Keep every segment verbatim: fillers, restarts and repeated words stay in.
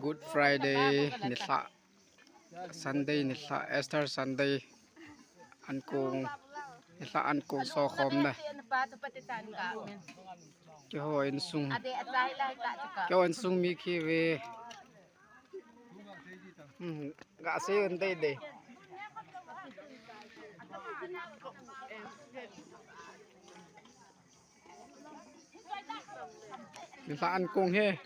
Good Friday nilhah, Sunday nilhah, Easter Sunday ankong, nilhah ankong sokhom na. Keiho insung, keiho insung mi khi ve. Hmm, ga sei un dei dei. Nilhah ankong hi.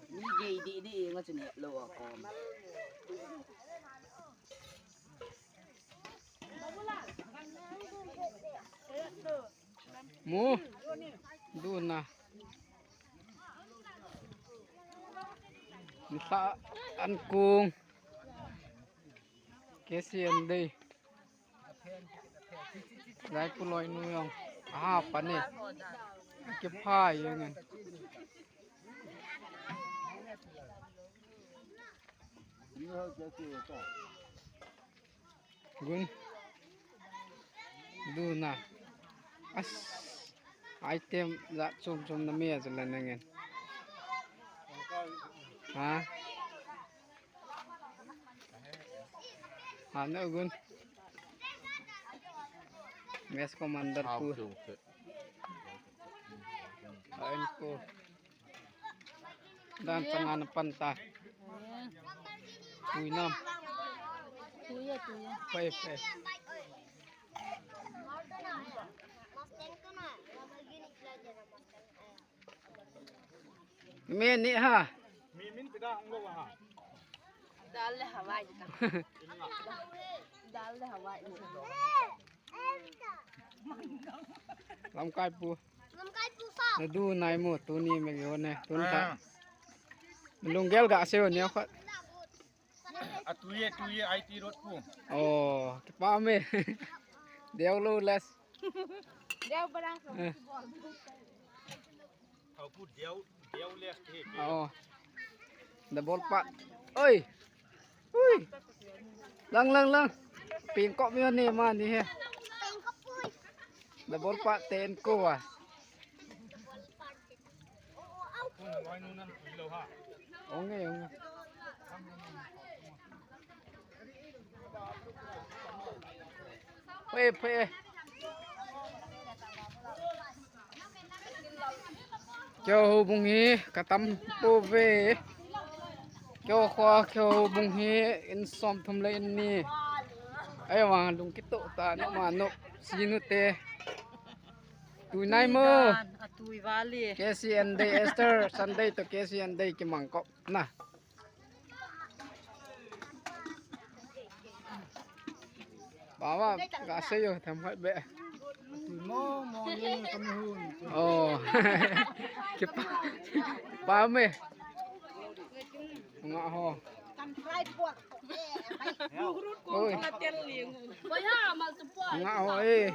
Ni gei di di nga chun lo a kom. Mu. Duna. Nilhah ankong. Kesi an dei. Lai pu loi nu jong. Aha, pani. Kiphai jong an. Gun. Duna. As. Item jat chom chom na me a chu la nangen. Ha? Ha, na gun. Mess commander pu. Ain ko. Dan changa na pan ta. Tui nam. Tui e, tui e. Pai, pai. Me ni ha. Dal le hawai. Dal le hawai. Lamkai pu. Lamkai pu sa. Na du nai mo, tuni me yo ne, tun ta. Ah. Lunggel ga se ne kho. A tui e, tui e, I T road pu. Oh, kipa me. Deu lo les. Deu barang. Eh. Thau pu deu, deu le he. Oh. Double pat. Oi. Ui. Lang, lang, lang. Ping kop mi ni ma ni he. Double pat ten ko a. Ong e, ong e. Phe, phe. Keiho houbung hi katam pouve. Keiho kho, keiho houbung hi in somthum le in ni. Ahivang lung kitoh ta, nop ma nop, sinu te. Tui nai mo. Tui dan, a tui vale. K C N day, Easter Sunday toh K C N day kimang kop na. Baba, ga sei o, tham khai be. Tui mo mo ni kami hun. Oh. Kipa. Pa me. Nga ho. Kan try pot. Oi. Nga ho e.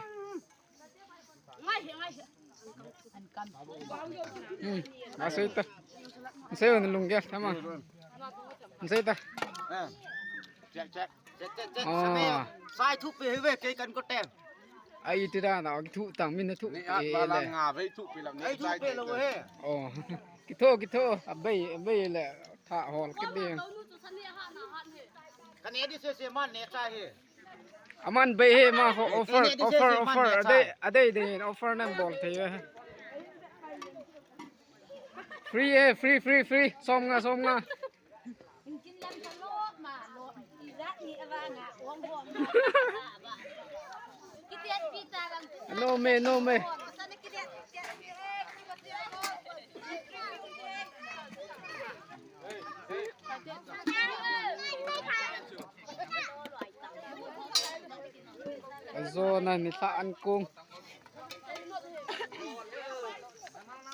Hmm. Asei ta. Asei na lunggel tama. Asei ta. Check, check. Check, check, check. Ah. Sai thu pe hive kei kan ko tem. Ai ti da na thu tang min thu. Ni at ba la nga ve thu pe lam ni. Ai thu pe lo he. Oh. Kitho, kitho. Abei, abei le tha hol kit ding. Kan e di se se man ne cha he. Aman bei he ma ho offer, offer, offer. Adei, adei, adei offer nan bol thei he. Free he, free, free, free. Som nga, som nga. No me, no me. Ajo na nilhah ankong.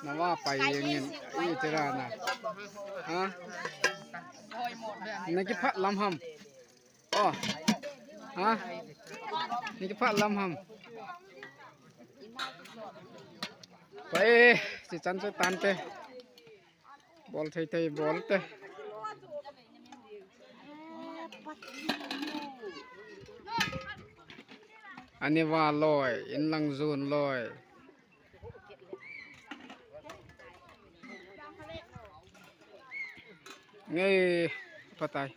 Na va pai jeng in, i tira na. Ha? Na kiphat lam ham. Oh. Ha? Na kiphat lam ham. Pai, si chan chu tan te. Bol thei thei bol te. Aniva loi, inlang jun loi. Ngei patai.